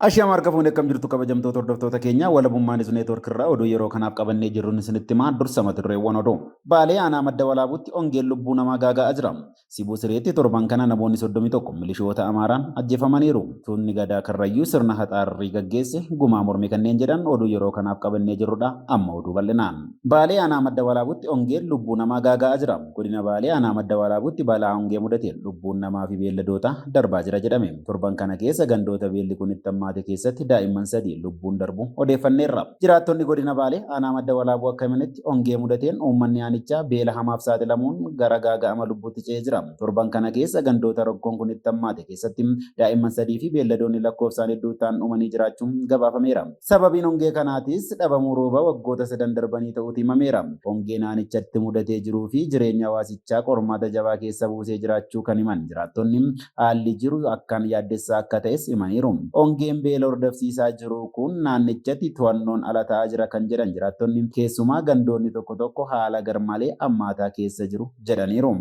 Ashaama harka fuunee, akkam jirtu kabajamtoota hordoftoota keenya? Walabummaa News Network irraa oduu yeroo kanaaf qabannee jirruun isinitti himaa. Dursa mata dureewwan oduu. Baalee aanaa Madda Walaabuutti hongeen lubbuu namaa gaaga'aa jira. Sibuu Sireetti torban kana namoonni 31 milishoota Amaaraan ajjeefamaniiru. Tuunni Gadaa Karrayyuu sirna haxaarrii gaggeesse gumaa morme kanneen jedhan oduu yeroo kanaaf qabannee jirrudha. Amma oduu bal'inaan. Baalee aanaa Madda Walaabuutti hongeen lubbuu namaa gaaga'aa jira. Godina Baalee aanaa Madda Walaabuutti balaa hongee mudateen lubbuun namaa fi beelladootaa darbaa jira jedhame. Torban kana keessa gandoota beelli kun itti hammaate keessatti daa'imman 3 lubbuun darbuu odeeffanneerra. Jiraattonni godina Baalee aanaa Madda Walaabuu akka himanitti, hongee mudateen uummanni aanichaa beela hamaaf saaxilamuun gara gaaga'ama lubbuutti ce'ee jira. Torban kana keessa gandoota rakkoon kun itti hammaate keessatti daa'imman 3 fi beelladoonni lakkoofsaan hedduu ta'an dhumanii jiraachuun gabaafameera. Sababiin hongee kanaatis dhabamuu rooba waggoota sadan darbanii ta'uutu himameera. Hongee naanichatti mudatee jiruu fi jireenya hawaasichaa qormaata jabaa keessa buusee jiraachuu kan himan jiraattonni, haalli jiru akkaan yaaddessaa akka ta'es himaniiru. Hongeen beela hordofsiisaa jiru kun naannichatti to'annoon ala ta'aa jira kan jedhan jiraattonni, keessumaa gandoonni tokko tokko haala garmalee hammaataa keessa jiru jedhaniiru.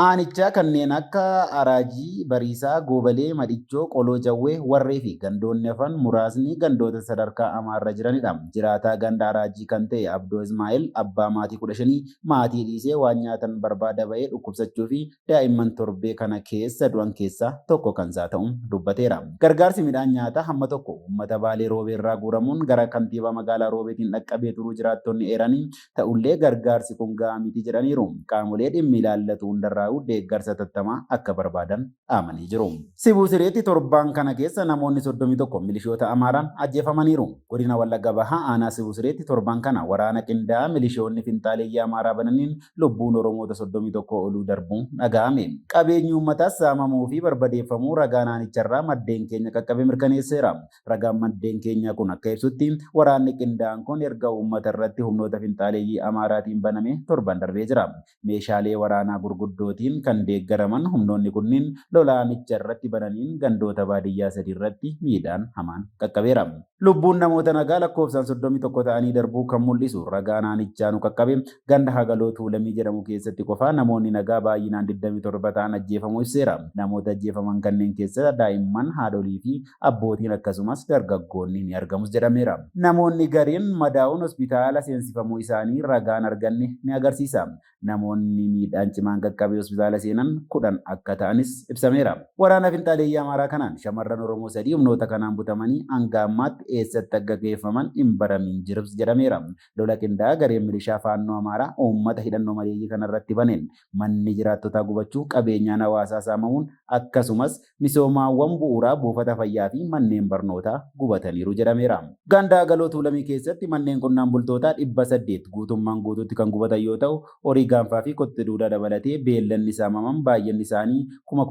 Aanichaa kanneen akka Araajii, Bariisaa, Goobalee, Madhichoo, Qoloo Jawwee, Warree fi gandoonni hafan muraasni gandoota sadarkaa hamaarra jiranidha. Jiraataa ganda Araajii kan ta'e Abdoo Ismaa'el abbaa maatii 15 maatii dhiisee waan nyaatan barbaada ba'ee dhukkubsachuu fi daa'imman torbee kana keessa du'an keessaa tokko kan isaa ta'uu dubbateera. Gargaarsi midhaan nyaataa hamma tokko uummata Baalee Roobeerraa guuramuun gara kantiibaa magaalaa Roobeetiin dhaqqabee turuu jiraattonni eeranii, ta'ullee gargaarsi kun ga'aa miti jedhaniiru. Qaamolee dhimmi ilaallatu hundarraayuu deeggarsa hatattamaa akka barbaadan dhaamanii jiru. Sibuu Sireetti torbaan kana keessa namoonni 31 milishoota Amaaraan ajjeefamaniiru. Godina Wallagga Bahaa aanaa Sibuu Sireetti torban kana waraana qindaa'aa milishoonni finxaaleeyyii Amaaraa bananiin lubbuun Oromoota 31 oluu darbuu dhaga'ame. Qabeenyi uummataas saamamuu fi barbadeeffamuu ragaa naanicharraa maddeen keenya qaqqabe mirkaneesseera. Ragaan maddeen keenyaa kun akka ibsutti, waraanni qindaa'aan kun erga uummata irratti humnoota finxaaleeyyii Amaaraatiin banamee torban darbee jira. Meeshaalee waraanaa gurguddootiin kan deeggaraman humnoonni kunniin lola aanicha irratti bananiin gandoota baadiyyaa sadi irratti miidhaan hamaan qaqqabeera. Lubbuun namoota nagaa lakkoofsaan 31 ta'anii darbuu kan mul'isu ragaan aanichaa nu qaqqabe, ganda Hagaloo Tuulamii jedhamu keessatti qofaa namoonni nagaa baay'inaan 27 ta'an ajjeefamuu ibseera. Namoota ajjeefaman kanneen keessa daa'imman, haadholii fi abbootiin akkasumas dargaggoonni ni argamus jedhameera. Namoonni gariin madaa'uun hospitaala seensifamuu isaanii ragaan arganne ni agarsiisa. Namoonni miidhaan cimaan qaqqabee hospitaala seenan 10 akka ta'anis ibsameera. Waraana finxaaleeyyii Amaaraa kanaan shamarran Oromoo 3 humnoota kanaan butamanii hanga ammaatti eessatti akka geeffaman hin baramiin jirus jedhameera. Lola qindaa'aa gareen milishaa Faannoo Amaaraa uummata hidhannoo maleeyyii kanarratti baneen manni jiraattotaa gubachuu, qabeenyaan hawaasaa saamamuun akkasumas misoomaawwan bu'uuraa buufata fayyaa fi manneen barnootaa gubataniiru jedhameera. Ganda Agaloo Tuulamii keessatti manneen qonnaan bultootaa 800 guutummaan guutuutti kan gubatan yoo ta'u, horii gaanfaa fi kotte duudaa dabalatee beelladni saamaman baay'inni isaanii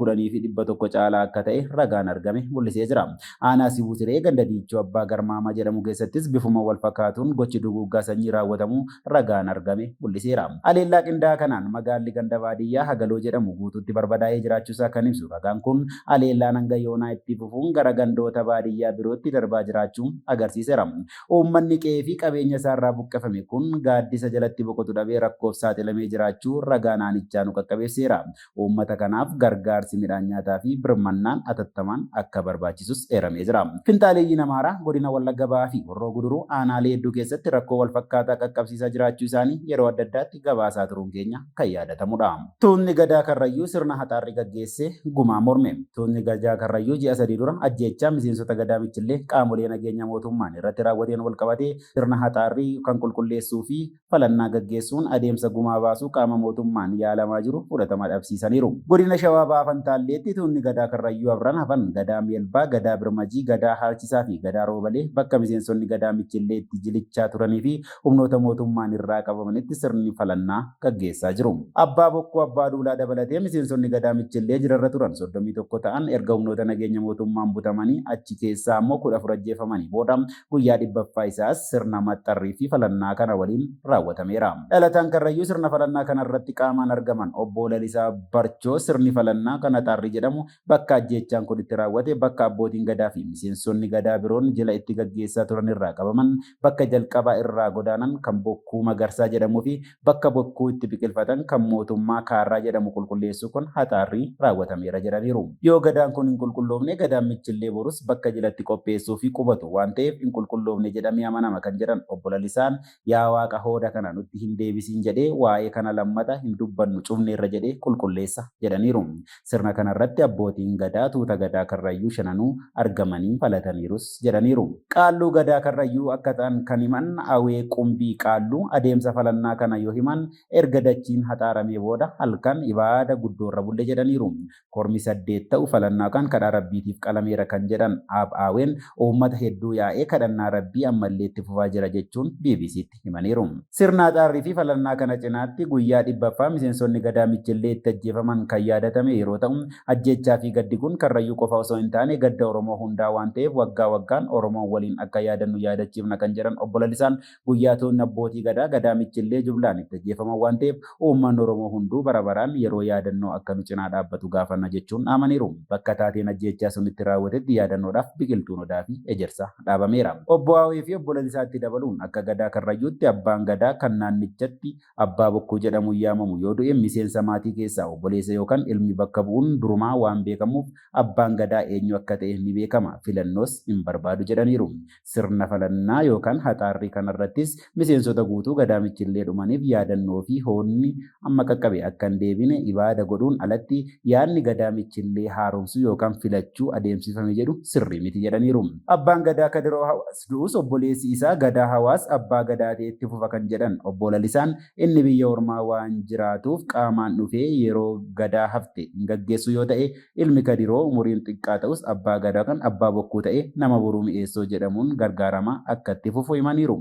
10,100 caalaa akka ta'e ragaan argame mul'isee jira. Aanaa Sibuu Siree ganda Diichoo Abbaa Garmaamaa jedhamu keessattis bifuma walfakaatuun gochi duguuggaa sanyii raawwatamuu ragaan argame mul'iseera. Haleellaa qindaa'aa kanaan magaalli ganda baadiyyaa Hagaloo jedhamu guutuutti barbadaa'ee jiraachuusaa kan ibsu ragaan kun, haleellaan hanga yoonaa itti fufuun gara gandoota baadiyyaa birootti darbaa jiraachuu agarsiisera. Uummanni qe'ee fi qabeenya isaarraa buqqifame kun gaaddisa jalatti boqotu dhabee rakkoof saaxilamee jiraachuu ragaan aanichaa nu qaqqabe ibseera. Uummata kanaaf gargaarsi midhaan nyaataa fi birmannaan atattamaan akka barbaachisus eeramee jira. Finxaaleeyyiin Amaaraa godina Wallagga Bahaa fi Horroo Guduruu aanaalee hedduu keessatti rakkoo walfakkaataa qaqqabsiisaa jiraachuu isaanii yeroo adda addaatti gabaasaa turuun keenya kan yaadatamudha. Tuutni Gadaa Karrayyuu sirna haxaarrii gaggeesse gumaa morme. Tuutni Gadaa Karrayyuu ji'a 3 dura ajjeechaa miseensota Gadaa Michillee qaamolee nageenya mootummaan irratti raawwateen walqabatee sirna haxaarrii kan qulqulleessuu fi falannaa gaggeessuun adeemsa gumaa baasuu qaama mootummaan yaalamaa jiru fudhatama dhabsiisaniiru. Godina Shawaa Baha Fantaalleetti tuutni Gadaa Karrayyuu afran hafan Gadaa Meelbaa, Gadaa Birmajii, Gadaa Haalchisaa fi Gadaa Roobalee bakka miseensonni Gadaa Michillee itti jilichaa turanii fi humnoota mootummaan irraa qabamanitti sirni falannaa gaggeessaa jiru. Abbaa Bokkuu Abbaa Duulaa dabalatee miseensonni Gadaa Michillee jilarra turan 31 ta'an erga humnoota nageenya mootummaan butamanii achi keessaa ammoo 14 ajjeefamanii booda guyyaa 100ffaa isaas sirna maxxarrii fi falannaa kana waliin raawwatameera. Dhalataan Karrayyuu sirna falannaa kana irratti qaamaan argaman Obbo Lalisaa Barchoo sirni falannaa kan Haxaarrii jedhamu bakka ajjeechaan kun itti raawwate bakka abbootiin Gadaa fi miseensonni Gadaa biroon jila itti gaggeessaa turan irraa qabaman, bakka jalqaba irraa godaanan kan Bokkuu Magarsaa jedhamuu fi bakka bokkuu itti biqilfatan kan mootummaa Kaarraa jedhamu qulqulleessuu kun haxaarrii raawwatameera jedhaniiru. Yoo Gadaan kun hin qulqulloofne Gadaan Michillee borus bakka jila tajaajilatti qopheessuu fi qubatu waan ta'eef hin qulqulloofne jedhamee amanama kan jedhan Obbo Lalisaan, yaa Waaqa hooda kana nutti hin deebisiin jedhee waa'ee kana lammata hin dubbannu cufneerra jedhee qulqulleessa jedhaniiru. Sirna kanarratti abbootiin Gadaa tuuta Gadaa Karrayyuu shananuu argamanii falataniirus jedhaniiru. Qaalluu Gadaa Karrayyuu akka ta'an kan himan Awee Qumbii Qaalluu adeemsa falannaa kana yoo himan erga dachiin haxaaramee booda halkan ibaada guddoorra bulle jedhaniiru. Kormi 8 ta'u falannaa yookaan kadhaa Rabbiitiif qalameera kan jedhan Aab Aaween uummata hedduu yaa'ee kadhannaa Rabbii ammallee itti fufaa jira jechuun BBCtti himaniiru. Sirna haxaarrii fi falannaa kana cinaatti guyyaa 100ffaa miseensonni Gadaa Michillee itti ajjeefaman kan yaadatame yeroo ta'u, ajjeechaa fi gaddi kun Karrayyuu qofa osoo hin taane gadda Oromoo hundaa waan ta'eef waggaa waggaan Oromoon waliin akka yaadannu yaadachiifna kan jedhan Obbo Lalisaan, guyyaa tuutni abbootii Gadaa Gadaa Michillee jumlaan itti ajjeefaman waan ta'eef uummanni Oromoo hunduu bara baraan yeroo yaadannoo akka nu cinaa dhaabbatu gaafanna jechuun dhaamaniiru. Bakka taateen ajjeechaa sun itti raawwatetti yaadannoodhaaf biqiltuun Odaa fi Ejersaa dhaabameera. Obbo Aawee fi Obbo Lalisaatti dabaluun akka Gadaa Karrayyuutti abbaan Gadaa kan naannichatti Abbaa Bokkuu jedhamuun yaamamu yoo du'e miseensa maatii keessaa obboleessa yookan ilmi bakka bu'uun durumaa waan beekamuuf abbaan Gadaa eenyu akka ta'e ni beekama, filannoos hin barbaadu jedhaniiru. Sirna falannaa yookaan haxaarrii kanarrattis miseensota guutuu Gadaa Michillee dhumaniif yaadannoo fi hoonni amma qaqqabe akka hin deebine ibaada godhuun alatti yaadni Gadaa Michillee haaromsuu yookaan filachuu adeemsifame jedhu sirrii miti jedhaniiru. Abbaan Gadaa Kadiroo Hawaas du'us obboleessi isaa Gadaa Hawaas abbaa Gadaa ta'ee itti fufa kan jedhan Obbo Lalisaan, inni biyya ormaa waan jiraatuuf qaamaan dhufee yeroo Gadaa hafte hin gaggeessu yoo ta'e Ilmi Kadiroo umuriin xiqqaa ta'us Abbaa Gadaa yookaan Abbaa Bokkuu ta'ee nama Boruu Mi'eessoo jedhamuun gargaaramaa akka itti fufu himaniiru.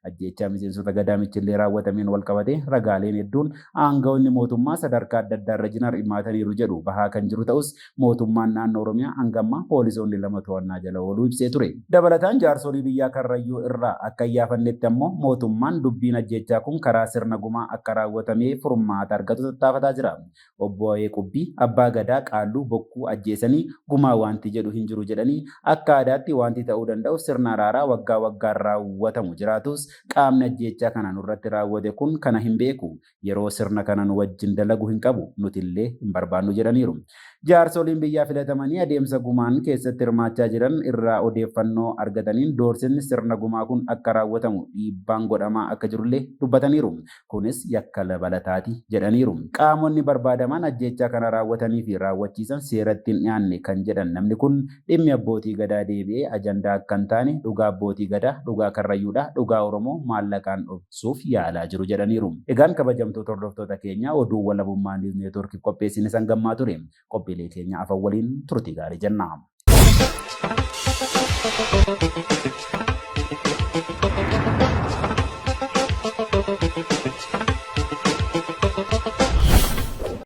Ajjeechaa miseensota Gadaa Michillee raawwatameen walqabatee ragaaleen hedduun aanga'oonni mootummaa sadarkaa adda addaarra jiran hirmaataniiru jedhu bahaa kan jiru ta'us mootummaan naannoo Oromiyaa hanga ammaa poolisoonni 2 to'annaa jala ooluu ibsee ture. Dabalataan jaarsolii biyyaa Karrayyuu irraa akka iyyaafannetti ammoo mootummaan dubbiin ajjeechaa kun karaa sirna gumaa akka raawwatamee furmaata argatu tattaafataa jira. Obbo Awee Qubbii, Abbaa Gadaa Qaalluu Bokkuu ajjeesanii gumaa waanti jedhu hin jiru jedhanii, akka aadaatti waanti ta'uu danda'u sirna araaraa waggaa waggaan raawwatamu jiraatus qaamni ajjeechaa kana nurratti raawwate kun kana hin beeku. Yeroo sirna kana nu wajjin dalagu hin qabu, nutillee hin barbaannu jedhaniiru. Jaarsoliin biyyaa filatamanii adeemsa gumaan keessatti hirmaachaa jiran irraa odeeffannoo argataniin doorsisni sirna gumaa kun akka raawwatamu dhiibbaan godhamaa akka jirullee dubbataniiru. Kunis yakka dabalataati jedhaniiru. Qaamonni barbaadaman ajjeechaa kana raawwatanii fi raawwachiisan seeratti hin dhiyaanne kan jedhan namni kun, dhimmi abbootii Gadaa deebi'ee ajandaa akka hin taane dhugaa abbootii Gadaa, dhugaa Karrayyuudhaa, dhugaa Oromoo maallaqaan dhoksuuf yaalaa jiru jedhaniiru. Egaan kabajamtoota hordoftoota keenyaa oduun Walabummaa News Networkif qopheessine sangammaa ture. Qophiilee keenya afan waliin turtii gaarii jenna.